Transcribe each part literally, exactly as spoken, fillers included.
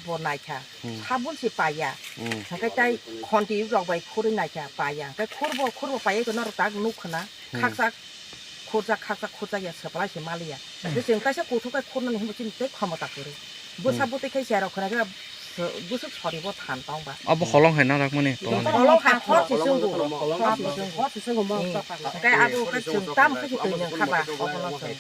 Bo naikha, hmm, sabun se paiya. Hmm. Hwnkhe tai khonti rok bai khurwi naikha, paiya. Hwnkhe khurbo, khurbo paiya khe norok tak nuk khna, hmm, khakchak, khurjak, khakchak, khurjak ya, swplai se maliya. Hmm. Je chwng kaisa kuthuk khai khurnani hinwi chini tei khomota kwrwi. Bwsa, hmm, bwtwi khai se rok khna khe, bwswk sori bo than tong ba. Abo holong hai na rakmani tong. Holong hai khor se chwngo, khor se chwngo. Hmm. Hwnkhe abo khe chwng tam khai se twi nang kha ba, obono chwng.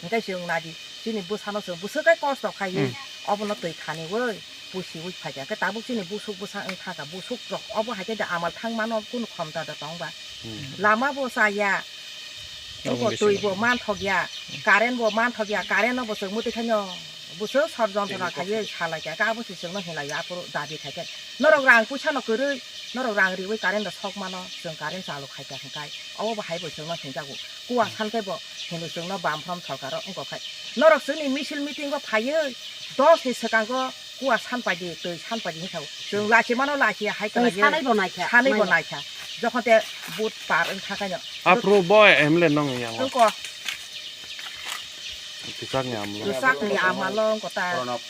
Hwnkhe chwng nadi. Chini bwsano chwng bwswk kai kosto khaiwi, hmm, obono twi khani wi pusiwi phaikha. Khe tabuk chini busuk bwsa wng kha kha, busuk rok obo hai khe da amal thang mano kunu khomta da tong ba. Hmm. Lama bo chaya, abo twi bo manthok ya, current bo manthok ya, current no bo chwng mwtwi khaino bwswk sor jontona khaiwi salai kha, khe abo se chwngno hinlai aphuru dabi khai khe. Norok rang puisa no kwrwi, norok rang riwi current da sok mano, chwng current chalu khai kha hwnkhe obo bo hai bo chwngno hinjago. Kuwa san khe bo hinwi chwngno bamphrom sorkaro wngkha khai. Norok chwngni misil meeting o phaiwi dos ni swkango kuwa san paidi, twi san paidi hinwi sao. Chwng lachi mano lachi hai. Twi kwlaiwi sanai bo naikha, sanai bo naikha. Jokhon te vote par wngkha khaino. Aphuru bo M L A nong yang. Wngkha. Kwchakni amlo. Kwchakni amalo wngkha ta. Pranab.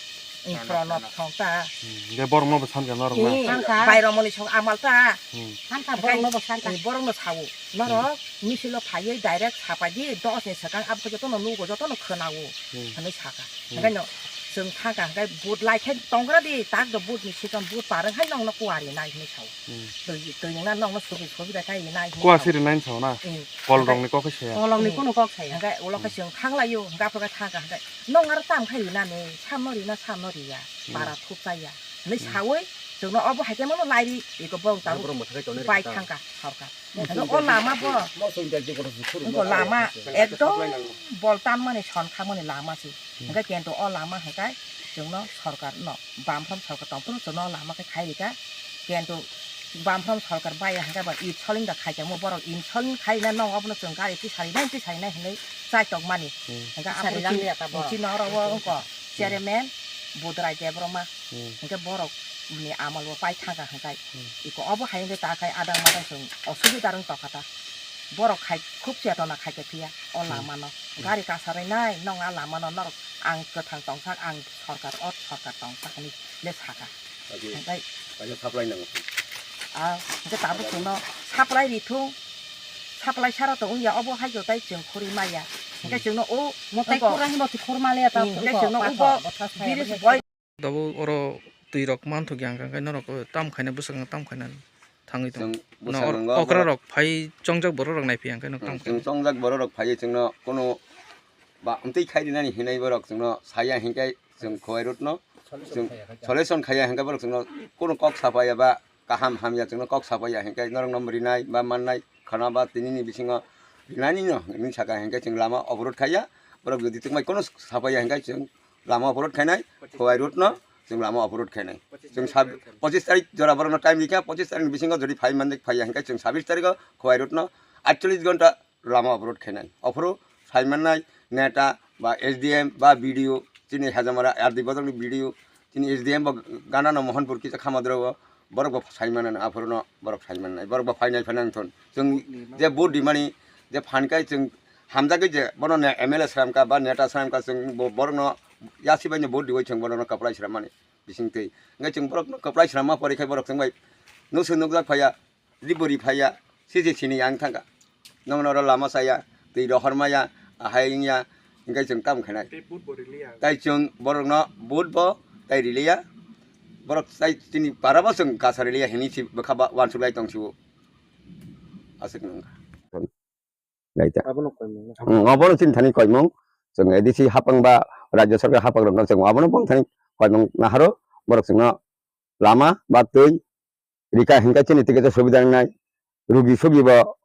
Pranab thong ta. Hmm, de borokno bo sankha norok na. Hmm, sankha. Bairomoni song amal ta. Hmm. Sankha borokno bo sankha. Borokno sao. Norok misilo phaiwi direct sapaidi dos ni swkang abo jotono nugo, jotono khwnao, hmm, hinwi saka. Hmm. Hwnkhe no chwng thangkha hwnkhe vote lai khe tongra di tak do vote ni season vote par wng hai nokno kuwa rinai hinwi sao. Hmm. Twi twi nokna nokno subi subi da khai rinai hinwi sao. Kuwa si rinai sao na? Hmm. Kol rokni kok khe saya. Kol rokni kunu kok saya. Hwnkhe ulo khe chwng thanglaio hwnkhe aphuru khe thangkha hwnkhe nong aro tam khai rinani samno rina samno riya. Hmm. Para thup chaya. Hinwi sawi chwngno obo hai khe mano lairi iko bo tabuk bai thangkha sorkar. Hwnkhe o lama bo, wngkha lama ekdom bol tanmani son khamani lama se. Hwnkhe kento o lama hwnkhe chwngno sorkar no bamphrom sorkar tongphuru chwngno o lama khe khai rikha. Kento bamphrom sorkar baya hwnkhe ba insulin da khaikha mo borok insulin khaina nong obono chwng gari tisarinai tisarinai hinwi chaitokmani. Hmm. Hwnkhe aphuru chini oro o wngkha chairman Budrai Debbarma. Hmm. Hwnkhe borok ni amal bo pai thangkha hwnkhe. Hmm. Iko obo hai wngkhe ta khai adang madang chwng osubida rwng tongkha ta. Borok khai khub chetona khai khe phiya o lama no. Hmm. Gari kasarinai nong a lama no norok ang kwthang tongsak ang sorkar o sorkar tongsak hinwi le saka. Hwnkhe supply nango. Ah, hwnkhe tabuk chwngno supply rithung. Supply sara to wngya obo hai khe tai chwng khuri maya. Hwnkhe chwngno o motai khura himo khur maliya ta. Hwnkhe chwngno o bo biris boi. Tabuk oro twi rok manthok ya hwnkhe norok tam khaina bwswk tam khaina thangwi tongo. Chwng bwskango okra rok phai chongjak borok rok naiphiya hwnkhe norok tam khaina. Chwng chongjak borok rok phaiwi chwngno kono ba amtwi khai rinani hinwi borok chwngno saya hwnkhe chwng Khowai road no chwng solution khaiya hwnkhe borok chwngno kono kok sapaiya ba kaham hamya chwngno kok sapaiya hwnkhe norokno rinai ba mannai khana ba tinini bisingo rinani no hinwi saka hwnkhe chwng lama oborot khaiya borok jodi tongbai kono sapaiya hwnkhe chwng lama oborot khainai Khowai road no chwng lama oborot khainai chwng sab-, pochis tarik jora borokno time rikha pochis tarik ni bisingo jodi phai mande phaiya hwnkhe chwng sabis tariko Khowai road no aitchollis ghonta lama oborot khainai. Ophuru saimannai neta ba S D M ba B D O, chini Hajamara R D bodolni B D O, chini S D M bo ganano Mohanpur kisa khamadrogo, borok bo saimanani aphuruno borok saimannai, borok bo phainai phainai thon. Chwng je vote rimani je phan kai chwng hamjagwi je bono ne M L A sramkha ba neta sramkha chwng bo borokno yasibaino vote riwi chwng borokno kwplai srammani bisingtwi. Hwnkhe chwng borokno kwplai sramma pori khai borok chwngbai nusu nukjak phaiya. Ribori phaiya, sisi sini yang thangkha. Nokno oro lama saya, twi rohor maya, ahai wngya, hwnkhe chwng tamo khainai. Tei vote bo riliya. Tai chwng borokno vote bo tai riliya. Borok tai chini para bo chwng kasa riliya hinwi si bwkha ba uansuk lai tong sio. Aswk nung. Laita. Abono koimung. Hmm, obono chini thani koimung. Chwng A D C hapang ba Rajya Sarkar hapang rokno chwng obono bong thani koimung naharo borok chwngno lama ba twi rika hingka chini tike subida wngnai, rugi sugi bo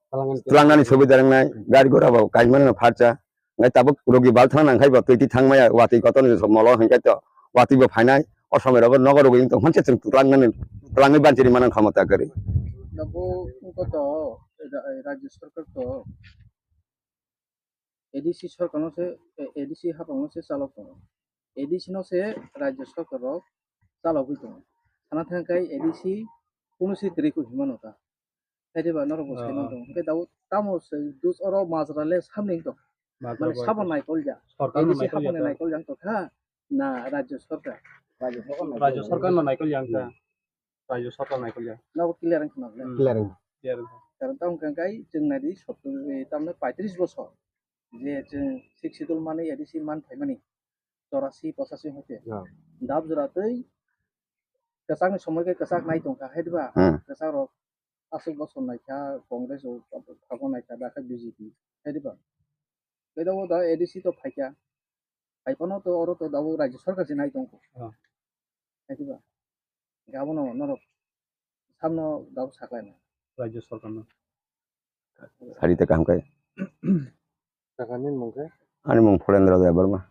tlangnani subida wngnai, gari gora bo kaimani no pharcha. Ngai tabuk rugi bal thang nang khai bo twi twi thang maya watwi kotor ni molo hingka to watwi bo phainai, o somoi rogo nogo rugi tong hanse chwng tlangnani, tlangwi banchiri manang khamota kwrwi. Nabo koto ra-, Rajya Sarkar to A D C sarkar no se, A D C hapang no se chalok tongo. A D C no se Rajya Sarkar rok chalogwi tongo. Sana thang khai A D C kunu se kwrwi kok hima nota. Khaide ba norok bo sai man tongo. Hwnkhe dao tamo se dus oro majra le samni tong. Mane sabo naikol ja. A D C hapang ni naikol jang tokha. Na Rajya Sarkar. Rajya Sarkar no naikol yang kha. Rajya Sarkar naikol yang. Nabo clear wngkha na? Hmm. Clear wngkha. Clear wngkha. Karon tamo hwnkha khe chwng naidi sotto, eh, tamni paitris bosor je chwng Sixth Schedule mani A D C man phaimani chorasi pochasi hoite. Dab jora tei kwchakni somoi khe kwchak nai tongkha, hai diba? Hmm. Kwchak rok aswk bosor naikha, Congress o tabuk naikha, dakhe B J P, hai diba? Tei tabuk da A D C to phaikha, phaiphano to oro to tabuk Rajya Sarkar se nai tongkha. Ah. Hai diba? Abono norok samno tabuk saklaina. Rajya Sarkar no. Sari te kaham khe. Ani mung Phulendra Debbarma.